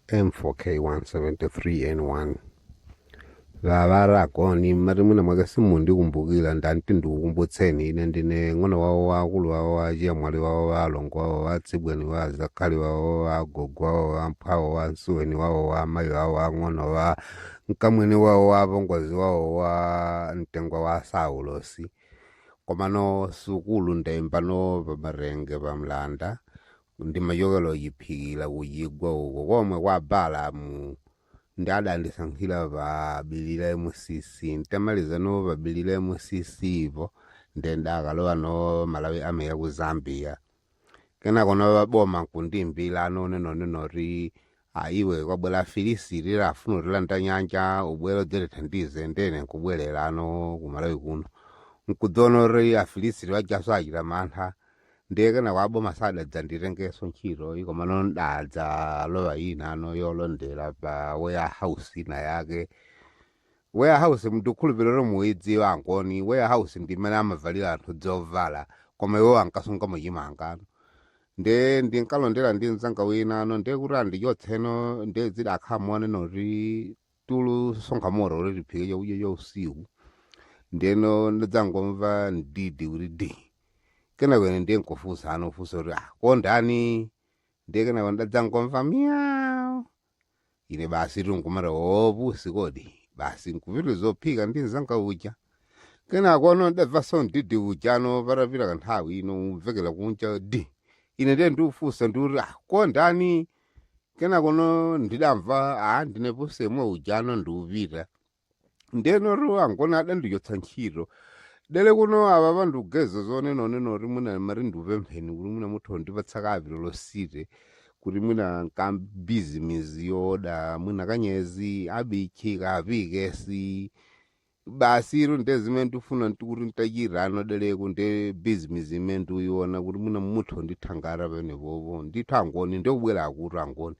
M4K173N1 vavaragoni mari mwina mwake simundikumbukira ndanti ndikukumbutseni. Ine ndine ng'ono wawo, wakulu wawo, wachiyamwali wawo, wa alongo wawo, wa tsibweni wa zakhali wawo, wa agogo wawo, wa mphawo, wa msuweni wawo, wa amayi wawo wang'ono, wa mkamwini wawo, wa apongozi wawo, wa mtengwa wa Saulosi. Komano sukulu ndaimbano pamarenge pamlanda, ndimachokera kuchiphikira kuchigwa uko komwe kwa Balamu. Ndi adandisankhira pa Bilila MCC. Ntamaliza no pa Bilila MCC ipo, nde ndakalowa no Malawi Army ya ku Zambia. Kenako no baboma nkundimbila anone nonenoti, aiwe, kwabwera Afilisiti, afuna utilanda nyanja, ubwere udzatithandize. Ndene nkubwerera ano ku Malawi kuno, nkudziona kuti Afilisiti wajaso achita mantha. Ndiye kenako aboma sadadzanditengenso ntchito, komano ndadza lowa ina ano yolondera pa warehouse ina yake. Warehouse ndikukhulupirira muidziwa angoni. Warehouse ndimene amavalira anthu dzovala, koma iwo ankasunga muchimangano. Nde ndinkalondera ndi mzanga wina ano, ndiye kuti andichotseno, ndiye zidakhamone noti tulusonkha moto kuti tiphike chakudya cha usiku. Ndeno ndidzangomva ndidi kuti di. Kenako ine ndiye nkufunsa ano, ufunsa kuti, "Ah, kondani?" Ndiye kenako ndadzangomva miyawu. Ine basi tunkumati opusi kodi, basi nkupitiriza zophika ndi mzanga uja. Kenako ano ndabvaso ndidi ujano patapita kanthawi ino, umvekera kunja di. Ine ndiye ndiufunsa ndiuti, "Ah, kondani?" Kenako no ndidamva, "Ah, ndine pusemwe ujano, ndiupita." Ndeno angona adandichotsa ntchito. Dele kuno ava vandugeza zonenonenoti mwina mari ndiupempheni kuti mwina mutha ndipatsa kapito losite kuti mwina nkabhizinesi yoda mwina kanyezi abichi kapikesi basi. Iro nde zimene ndifuna kuti ntachirano deleko, nde bhizinesi imene ndikuiona kuti mwina mutha ndithangata penepopo. Ndithu angoni, ndikubwera akuti angoni.